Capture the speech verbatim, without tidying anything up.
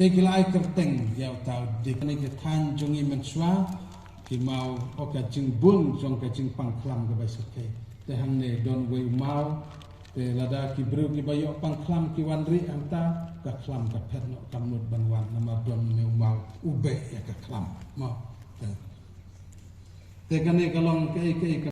Ki la ai kyrteng ïa uta u dik. Kane ka thaiñ jong ngi mynshuwa ki maw, o ka jingbun jong ka jingpang khlam ka bai syrkhei. Te hangne don wei u maw, te lada ki briew ki ba ïoh pang khlam ki wan rieh hangta, ka khlam ka phet noh, kam nud ban wan namar don une u maw u beh ïa ka khlam. Maw. Te Te kane ka long kaei kaei ka